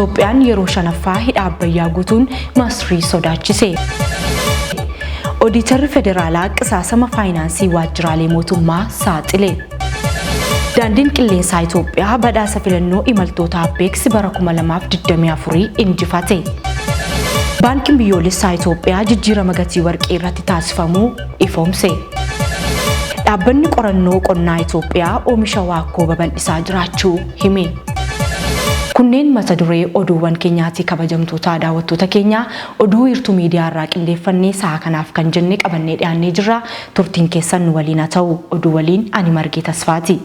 Itoophiyaan yeroo shanaffaa hidha Abbayyaa guutuun Masrii sodaachise. Odiitarri Federaalaa qisaasama faayinaansii waajjiraalee mootummaa saaxile. Daandiin Qilleensaa Itoophiyaa badhaasa filannoo imaltoota Abbeeksi bara 2024 injifate. Baankiin Biyyoolessaa Itoophiyaa jijjiirama gatii warqee irratti taasifamuu ifoomse. Dhaabbanni qorannoo qonnaa Itoophiyaa oomisha waakkoo babal'isaa jiraachuu hime. Kunneen mata duree oduuwwan keenyaati kabajamtoota daawwattoota keenya oduu wiirtuu miidiyaa irraa qindeeffannee sa'a kanaaf kan jenne qabannee dhiyaannee jirra. Turtiin keessan nu waliin haa ta'u. Oduu waliin ani Margee Tasfaati.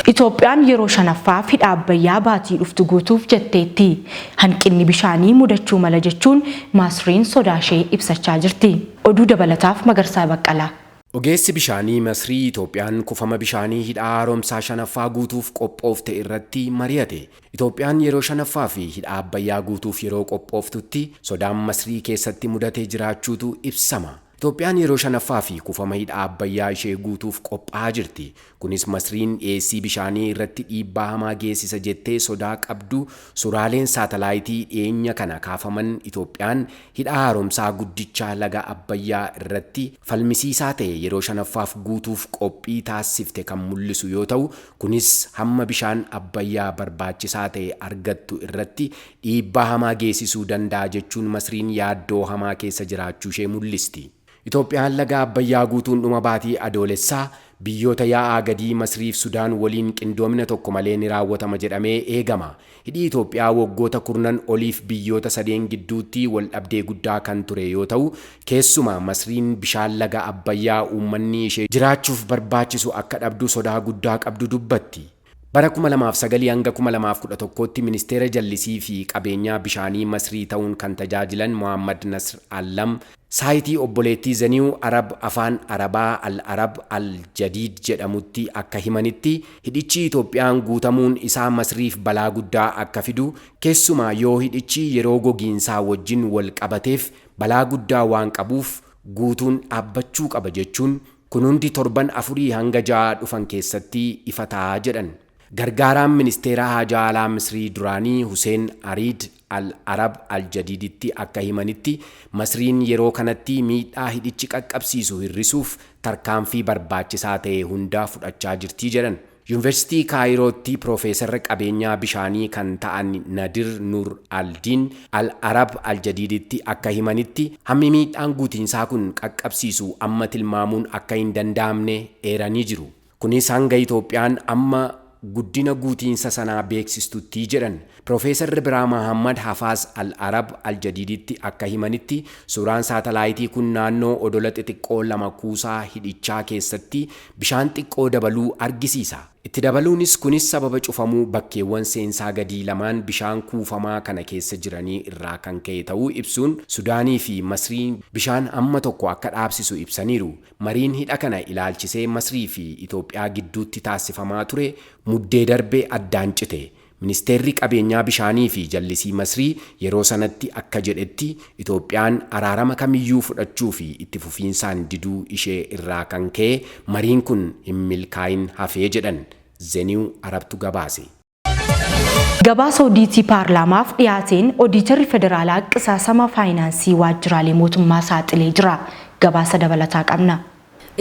Itoophiyaan yeroo shanaffaaf hidha Abbayyaa baatii dhuftu guutuuf jetteetti. Hanqinni bishaanii mudachuu mala jechuun Masriin sodaashee ibsachaa jirti. Oduu dabalataaf Magarsaa Baqqalaa. Ogeessi bishaanii Masrii Itoophiyaan kufama bishaanii hidha haaromsaa shanaffaa guutuuf qophoofte irratti mari'ate. Itoophiyaan yeroo shanaffaa fi hidha Abbayyaa guutuuf yeroo qophooftutti sodaan Masrii keessatti mudate jiraachuutu ibsama. Itoophiyaan yeroo shanaffaa fi kufama hidha Abbayyaa ishee guutuuf qophaa'aa jirti. Kunis Masriin dhiyeessii bishaanii irratti dhiibbaa hamaa geessisa jettee sodaa qabdu suuraaleen saatalaayitii dhiyeenya kana kaafaman Itoophiyaan hidha haaromsaa guddicha laga Abbayyaa irratti falmisiisaa ta'e yeroo shanaffaaf guutuuf qophii taasifte kan mul'isu yoo ta'u, kunis hamma bishaan Abbayyaa barbaachisaa ta'e argattu irratti dhiibbaa hamaa geessisuu danda'a jechuun Masriin yaaddoo hamaa keessa jiraachuushee mul'isti. Itoophiyaan laga Abbayyaa guutuun dhuma baatii Adoolessaa biyyoota yaa'aa gadii Masriif Sudaan waliin qindoomina tokko malee ni raawwatama jedhamee eegama. Hidhi Itoophiyaa waggoota kurnan oliif biyyoota sadeen gidduutti waldhabdee guddaa kan ture yoo ta'u, keessumaa Masriin bishaan laga Abbayyaa uummanni ishee jiraachuuf barbaachisu akka dhabdu sodaa guddaa qabdu dubbatti. Bara 2009 hanga 2011tti Ministeera Jallisii fi Qabeenyaa Bishaanii Masrii ta'uun kan tajaajilan Mohaammad Nasr Allam, saayitii obboleettii The New Arab afaan Arabaa Al Arab Al Jadiid jedhamutti akka himanitti, hidhichi Itoophiyaan guutamuun isaa Masriif balaa guddaa akka fidu, keessumaa yoo hidhichi yeroo gogiinsaa wajjin wal qabateef balaa guddaa waan qabuuf guutuun dhaabbachuu qaba jechuun Kun hundi torban afurii hanga ja'aa dhufan keessatti ifa ta'a jedhan. Gargaaraan Ministeera Haajaa Alaa Misrii duraanii Huseen Ariid Al Arab Al Jadiiditti akka himanitti, Masriin yeroo kanatti miidhaa hidhichi qaqqabsiisu hir'isuuf tarkaanfii barbaachisaa ta'e hunda fudhachaa jirti jedhan. Yunvarsiitii Kaayirootti piroofeesarra qabeenyaa bishaanii kan ta'an Nadir Nur al-Din, Al Arab Al Jadiiditti akka himanitti, hammi miidhaan guutiinsaa kun qaqqabsiisu amma tilmaamuun akka hin danda'amne eeranii jiru. Kunis hanga Itoophiyaan amma guddina guutiinsa sanaa beeksistutti jedhan. Piroofeesarri biraa Mahaammad Hafaaz Al Arab Al Jadiiditti akka himanitti, suuraan saatalaayitii kun naannoo odola xixiqqoo lama kuusaa hidhichaa keessatti bishaan xiqqoo dabaluu argisiisa. Itti dabaluunis kunis sababa cufamuu bakkeewwan seensaa gadii lamaan bishaan kuufamaa kana keessa jiranii irraa kan ka'e ta'uu ibsuun Sudaanii fi Masriin bishaan hamma tokko akka dhaabsisu ibsaniiru. Mariin hidha kana ilaalchisee Masrii fi Itoophiyaa gidduutti taasifamaa ture Muddee darbe addaan cite. Ministeerri Qabeenyaa Bishaanii fi Jallisii Masrii yeroo sanatti akka jedhetti, Itoophiyaan araarama kamiyyuu fudhachuu fi itti fufiinsaan diduu ishee irraa kan ka'e mariin kun hin milkaa'in hafe jedhan. Zenew Arabtu gabaase. Gabaasa odiitii paarlaamaaf dhiyaateen Odiitarri Federaalaa qisaasama faayinaansii waajjiraalee mootummaa saaxilee jira. Gabaasa dabalataa qabna.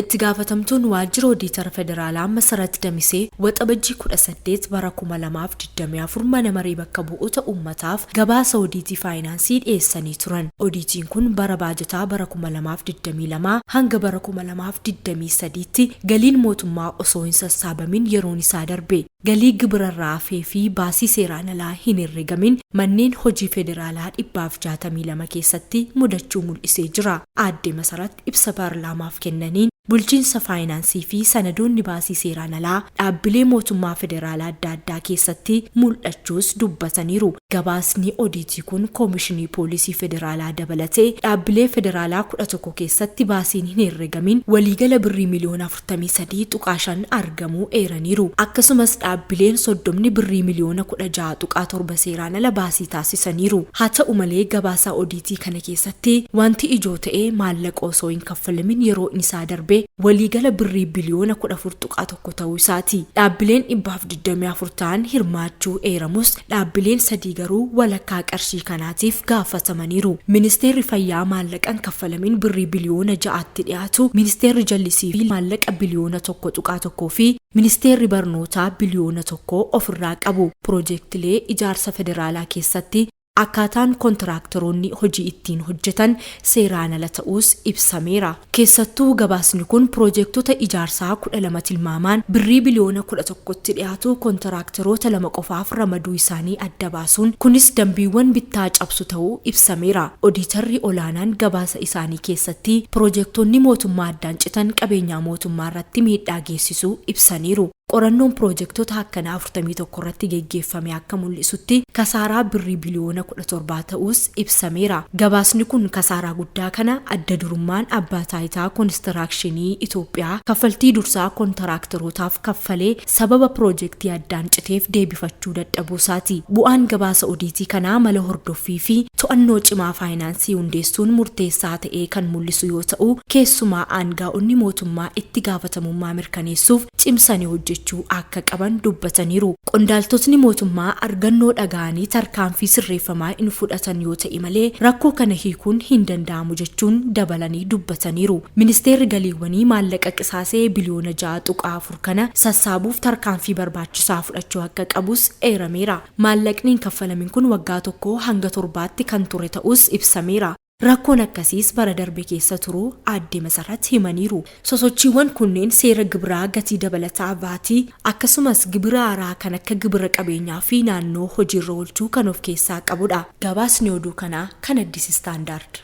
Itti gaafatamtuun Waajjira Odiitara Federaalaa Masarat Damisee Waxabajjii 18 bara 2024 Mana Maree Bakka Bu'oota Ummataaf gabaasa odiitii faayinaansii dhiyeessanii turan. Odiitiin kun bara baajataa bara 2022 hanga bara 2023tti galiin mootummaa osoo hin sassaabamin yeroon isaa darbe, galii gibirarraa hafee fi baasii seeraan alaa hin herregamin manneen hojii federaalaa 162 keessatti mudachuu mul'isee jira. Aadde Masarat ibsa paarlaamaaf kennaniin, bulchiinsa faayinaansii fi sanadoonni baasii seeraan alaa dhaabbilee mootummaa federaalaa adda addaa keessatti mul'achuus dubbataniiru. Gabaasni odiitii kun Koomishinii Poolisii Federaalaa dabalatee dhaabbilee federaalaa 11 keessatti baasiin hin herregamin waliigala birrii miliyoona 43.5 argamuu eeraniiru. Akkasumas dhaabbileen 30 birrii miliyoona 16.7 seeraan ala baasii taasisaniiru. Haa ta'u malee, gabaasa odiitii kana keessatti wanti ijoo ta'e maallaqa osoo hin kaffalamin yeroo isaa darbe waliigala birrii biliyoona 14.1 ta'uu isaati. Dhaabbileen 124 ta'an hirmaachuu eeramus, dhaabbileen sadii garuu walakkaa qarshii kanaatiif gaafatamaniiru. Ministeerri fayyaa maallaqan kaffalamin birrii biliyoona 6tti dhiyaatu, ministeerri jallisii fi maallaqa biliyoona 1.1 fi ministeerri barnootaa biliyoona 1 ofirraa qabu. Piroojeektilee ijaarsa federaalaa keessatti akkaataan kontiraaktaroonni hojii ittiin hojjetan seeraan ala ta'uus ibsameera. Keessattuu gabaasni kun piroojeektota ijaarsaa 12 tilmaamaan birrii biliyoona 11tti dhiyaatu kontiraaktaroota lama qofaaf ramaduu isaanii adda baasuun, kunis dambiiwwan bittaa cabsu ta'uu ibsameera. Odiitarri olaanaan gabaasa isaanii keessatti piroojeektonni mootummaa addaan citan qabeenyaa mootummaa irratti miidhaa geessisuu ibsaniiru. Qorannoon piroojeektota akkanaa 41 irratti geggeeffame akka mul'isutti kasaaraa birrii biliyoona 17 ta'uus ibsameera. Gabaasni kun kasaaraa guddaa kana adda durummaan abbaa taayitaa koonistiraakshinii Itoophiyaa kaffaltii dursaa kontiraaktarootaaf kaffalee sababa piroojeektii addaan citeef deebifachuu dadhabuu isaati. Bu'aan gabaasa odiitii kanaa mala hordoffii fi to'annoo cimaa faayinaansii hundeessuun murteessaa ta'ee kan mul'isu yoo ta'u, keessumaa aangaa'onni mootummaa itti gaafatamummaa mirkaneessuuf cimsanii hojjechuu akka qaban dubbataniiru. Qondaaltotni mootummaa argannoo dhaga'anii tarkaanfii sirreeffamaa hin fudhatan yoo ta'e malee rakkoo kana hiikuun hin danda'amu jechuun dabalanii dubbataniiru. Ministeerri galiiwwanii maallaqa qisaasee biliyoona 6.4 kana sassaabuuf tarkaanfii barbaachisaa fudhachuu akka qabus eerameera. Maallaqni hin kaffalamin kun waggaa 1 hanga 7tti kan ture ta'us ibsameera. Rakkoon akkasiis bara darbe keessa turuu aadde Masarat himaniiru. Sosochiiwwan kunneen seera gibiraa gatii dabalataa vaatii, akkasumas gibira haaraa kan akka gibira qabeenyaa fi naannoo hojiirra oolchuu kan of keessaa qabudha. Gabaasni oduu kanaa kan Addis Standard.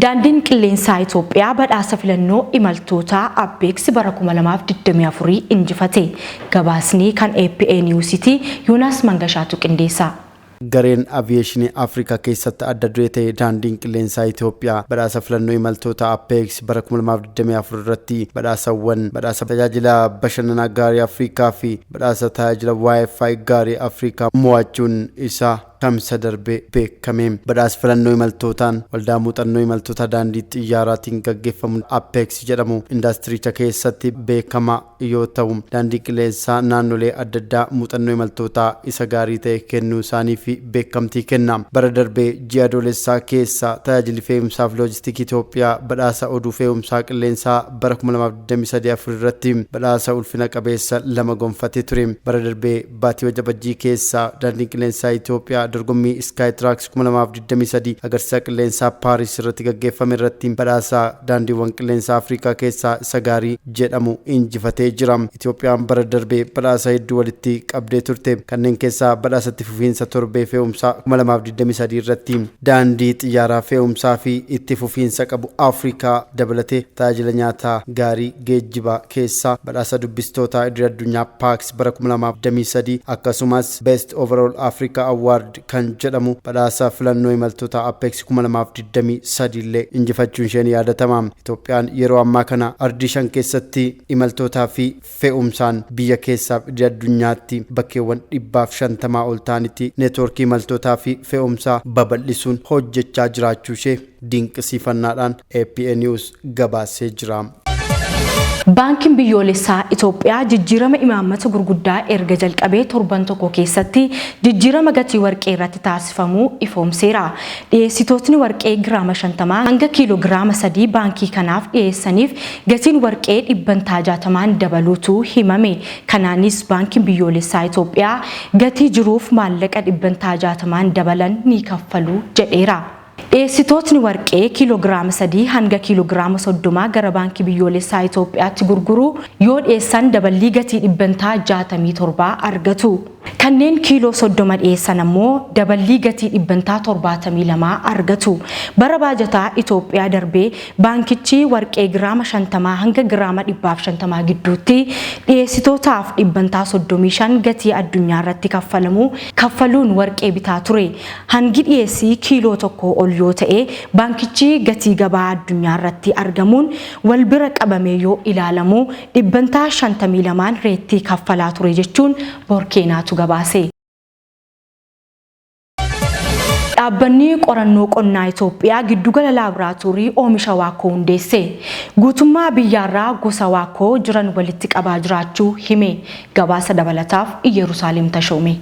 Daandiin qilleensaa Itoophiyaa badhaasa filannoo imaltootaa Abbeeks bara 2024 injifate. Gabaasni kan APA Newsiti, Yoonaas Mangashaatu qindeessa. Gareen aviyeeshinii Afrikaa keessatti adda duree ta'e daandiin qilleensaa Itoophiyaa badhaasa filannoo imaltoota Apex bara 2024 irratti badhaasawwan badhaasa tajaajila bashannanaa gaarii Afrikaa fi badhaasa tajaajila Wi-Fi gaarii Afrikaa mo'achuun isaa kamisa darbe beekame. Badhaasa filannoo imaltootaan waldaa muuxannoo imaltoota daandii xiyyaaraatiin gaggeeffamu Apex jedhamu indaastiricha keessatti beekamaa yoo ta'u, daandii qilleensaa naannolee adda addaa muuxannoo imaltootaa isa gaarii ta'e kennuu isaanii fi beekamtii kenna. Bara darbee ji'a Adoolessaa keessa tajaajilli fe'umsaaf loojistikii Itoophiyaa badhaasa oduu fe'umsaa qilleensaa bara 2023 irratti badhaasa ulfina qabeessa lama gonfatee ture. Bara darbee baatii Waxabajjii keessa daandiin qilleensaa Itoophiyaa dorgommii Skytrax 2023 agarsiisa qilleensaa Paaris irratti gaggeeffame irratti badhaasa daandiiwwan qilleensaa Afrikaa keessaa isa gaarii jedhamu injifatee jira. Itoophiyaan bara darbee badhaasa hedduu walitti qabdee turte. Kanneen keessaa badhaasa itti fufiinsa torbee fe'umsaa 2023 irratti daandii xiyyaaraa fe'umsaa fi itti fufiinsa qabu Afrikaa dabalatee tajaajila nyaataa gaarii geejjibaa keessaa badhaasa dubbistoota idil addunyaa Paaks bara 2023, akkasumas Best Overall Africa Award kan jedhamu badhaasa filannoo imaltoota Apex 2023 illee injifachuun isheen yaadatama. Itoophiyaan yeroo ammaa kana ardii shan keessatti imaltootaa fi fe'umsaan biyya keessaaf idil addunyaatti bakkeewwan 150 ol ta'anitti neetwoorkii imaltootaa fi fe'umsaa babal'isuun hojjechaa jiraachuu ishee dinqisiifannaadhaan APA News gabaasee jira. Baankiin biyyoolessaa Itoophiyaa jijjiirama imaammata gurguddaa erga jalqabee torban tokko keessatti jijjiirama gatii warqee irratti taasifamuu ifoomseera. Dhiyeessitootni warqee giraama 50 hanga kiiloo giraama 3 baankii kanaaf dhiyeessaniif gatiin warqee 60% dabaluutu himame. Kanaanis baankiin biyyoolessaa Itoophiyaa gatii jiruuf maallaqa 60% dabalan ni kaffalu jedheera. Dhiyeessitootni warqee kiiloo giraama 3 hanga kiiloo giraama 30 gara baankii biyyoolessaa Itoophiyaatti gurguruu yoo dhiyeessan daballii gatii 67% argatu. Kanneen kiiloo 30 dhiyeessan ammoo daballii gatii dhibbantaa 72 argatu. Bara baajataa Itoophiyaa darbee baankichi warqee giraama 50 hanga giraama 150 gidduutti dhiyeessitootaaf dhibbantaa 35 gatii addunyaa irratti kaffalamu kaffaluun warqee bitaa ture. Hangi dhiyeessii kiiloo 1 ol yoo ta'e baankichi gatii gabaa addunyaa irratti argamuun wal bira qabamee yoo ilaalamu dhibbantaa 52 reettii kaffalaa ture jechuun Borkeenaatu gabaase. Dhaabbanni qorannoo qonnaa Itoophiyaa giddugala laaboraatoorii oomisha waakkoo hundeesse. Guutummaa biyyaarraa gosa waakkoo jiran walitti qabaa jiraachuu hime. Gabaasa dabalataaf Iyyerusaalem Tashoome.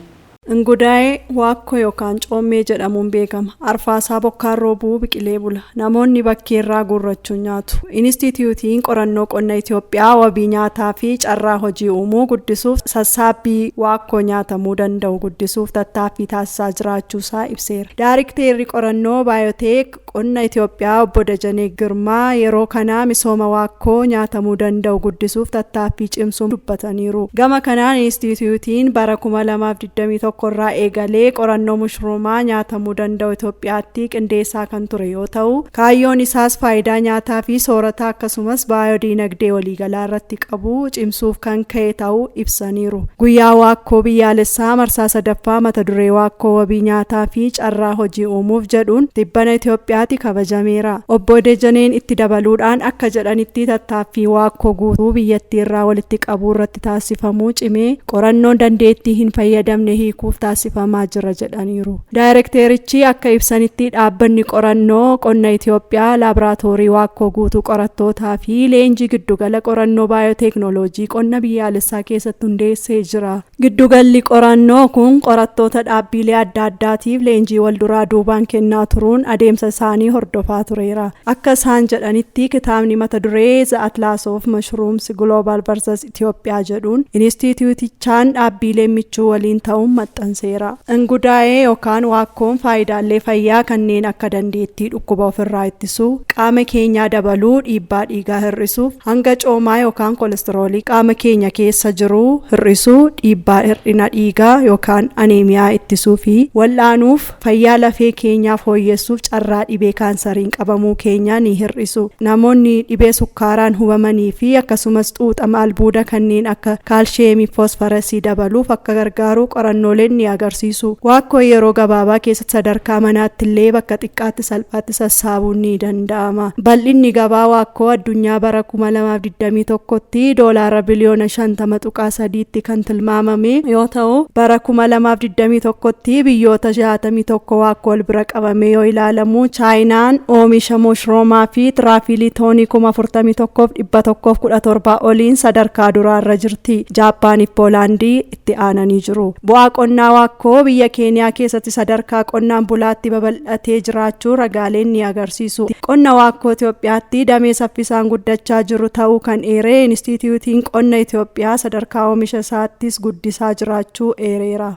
Ingudaa'ee waakkoo yookaan coommee jedhamuun beekama. Arfaasaa bokkaan roobuu biqilee bula. Namoonni bakkeerraa guurrachuun nyaatu. Inistituutiin qorannoo qonna Itoophiyaa wabii nyaataa fi carraa hojii uumuu guddisuuf sassaabbii waakkoo nyaatamuu danda'u guddisuuf tattaaffii taasisaa jiraachuusaa ibseera. Daarikteerri qorannoo baayoteek qonna Itoophiyaa obbo Dajanee Girmaa yeroo kanaa misooma waakkoo nyaatamuu danda'u guddisuuf tattaaffii cimsuu dubbataniiru. Gama kanaan inistituutiin bara 2021 irraa eegalee qorannoo mushruumaa nyaatamuu danda'u Itoophiyaatti qindeessaa kan ture yoo ta'u, kaayyoon isaas faayidaa nyaataa fi soorataa akkasumas baayodiinagdee waliigalaa irratti qabu cimsuuf kan ka'e ta'uu ibsaniiru. Guyyaa waakkoo biyyaalessaa marsaa sadaffaa mata duree waakkoo wabii nyaataa fi carraa hojii uumuuf jedhuun tibbana Itoophiyaatti kabajameera. Obbo Dejaneen itti dabaluudhaan akka jedhanitti tattaaffii waakkoo guutuu biyyattii irraa walitti qabuu irratti taasifamuu cimee qorannoon dandeettii hin fayyadamne hiikuuf taasifamaa jira jedhaniiru. Daayirekteerichi akka ibsanitti dhaabbanni qorannoo qonna Itoophiyaa laaboraatoorii waakkoo guutuu qorattootaa fi leenjii giddugala qorannoo baayoteeknooloojii qonna biyyaalessaa keessatti hundeessee jira. Giddugalli qorannoo kun qorattoota dhaabbilee adda addaatiif leenjii wal duraa duubaan kennaa turuun adeemsa isaanii hordofaa tureera. Akka isaan jedhanitti kitaabni mata duree The Atlas of Mushrooms Global vs Itoophiyaa jedhuun inistituutichaan dhaabbilee michuu waliin ta'uun maxxanseera. Ingudaa'ee yookaan waakkoon faayidaalee fayyaa kanneen akka dandeettii dhukkuba ofirraa ittisuu, qaama keenyaa dabaluu, dhiibbaa dhiigaa hir'isuuf, hanga coomaa yookaan kolestiroolii qaama keenya keessa jiru hir'isuu, dhiibbaa hir'ina dhiigaa yookaan aneemiyaa ittisuu fi wal'aanuuf, fayyaa lafee keenyaa fooyyessuuf carraa dhibee kaansariin qabamuu keenyaa ni hir'isu. Namoonni dhibee sukkaaraan hubamanii fi akkasumas xuuxama albuuda kanneen akka kaalsheemii foosfarasii dabaluuf akka gargaaru qorannooleen ni agarsiisu. Waakkoo yeroo gabaabaa keessatti sadarkaa manaatti illee bakka xiqqaatti salphaatti sassaabuun ni danda'ama. Bal'inni gabaa waakkoo addunyaa bara 2021tti doolaara biliyoona 50.3tti kan tilmaamame yoo ta'u, bara 2021tti biyyoota 61 waakkoo wal bira qabame yoo ilaalamu, Chaayinaan oomisha mushroomaa fi tiraafiilii toonii 41,117 oliin sadarkaa duraarra jirti. Jaappaanii fi Poolaandii itti aananii jiru. Bu'aa qonnaa waakkoo biyya Keeniyaa keessatti sadarkaa qonnaan bulaatti babal'atee jiraachuu ragaaleen ni agarsiisu. Qonna waakkoo Itoophiyaatti damee saffisaan guddachaa jiru ta'uu kan eere Inistituutiin Qonna Itoophiyaa sadarkaa oomisha isaattis guddisaa jiraachuu eereera.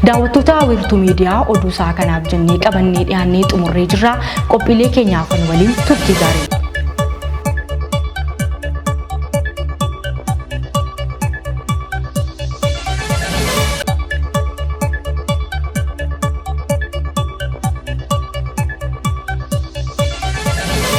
Daawwattoota Wiirtuu Miidiyaa, oduu isaa kanaaf jennee qabannee dhiyaannee xumurree jirra. Qophiilee keenyaaf waliin turtii gaarii.